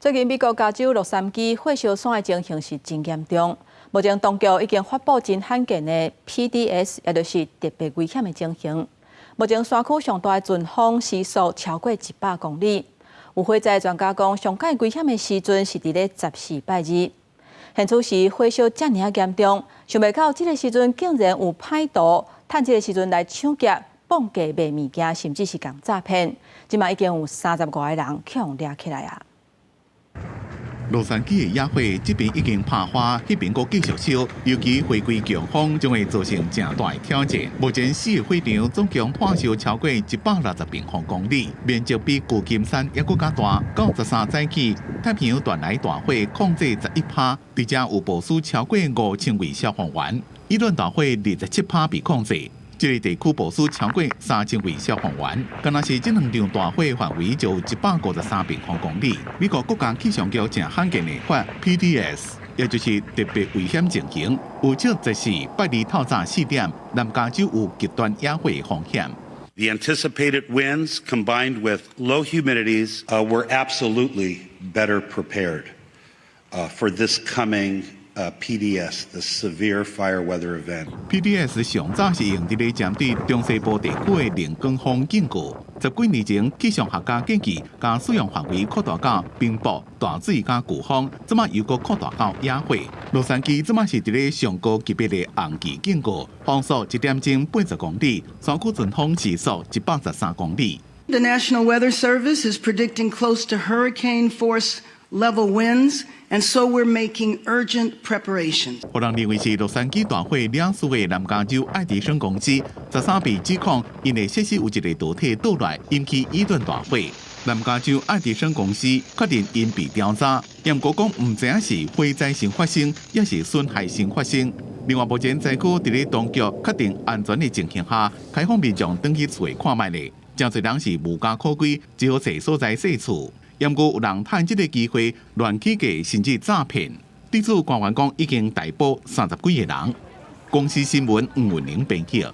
最近美國加州洛杉磯火燒山的情形是真嚴重，目前當局已經發布真罕見的 PDS，也就是特別危險的情形。目前山區上大的陣風時速超過100公里，有火災專家講，上蓋危險的時陣是佇咧14拜二。現此時火燒遮爾仔嚴重，想袂到這個時陣竟然有歹徒趁這個時陣來搶劫、綁架賣物件，甚至是共詐騙。這馬已經有35個人予人掠起來啊！洛杉磯的野火這邊已經拍花，彼邊閣繼續燒，尤其火季強風將會造成誠大的挑戰。目前四個火場總共火燒超過160平方公里，面積比舊金山猶閣較大。到13早起，太平洋斷來大火控制11趴，佇遮有部署超過5000位消防員。伊頓大火27趴被控制。這個地區部署超過3000位消防員，敢若是這兩場大火範圍就有153平方公里。美國國家氣象局誠罕見的發 PDS，也就是特別危險情形，預測14拜二透早4點，南加州有極端野火風險。 The anticipated winds combined with low humidities, we're absolutely better prepared for this coming PDS, the severe fire weather event. PDS 上早是用佇咧針對中西部地區的龍捲風警告。十幾年前，氣象學家建議將使用範圍擴大到冰雹、大水佮颶風，這馬又閣擴大到野火。洛杉磯這馬是佇咧上高級別的紅旗警告，風速一點鐘80公里，山區陣風時速113公里。 The National Weather Service is predicting close to hurricane force level winds, and so we're making urgent preparations. 予人認為是洛杉磯大火惹事的南加州愛迪生公司，13被指控𪜶的設施有一个導體倒來，引起伊頓大火。南加州愛迪生公司確認𪜶被調查，毋過講毋知影是火災先發生，抑是損害先發生。另外，目前災區佇咧當局確定安全的情形下，開放民眾轉去厝內看覓咧，誠濟人是無家可歸，只好揣所在踅厝。毋過有人趁這个機會亂起價，甚至詐騙。對此，官員講已經逮捕30幾個人。公視新聞吳文玲編輯。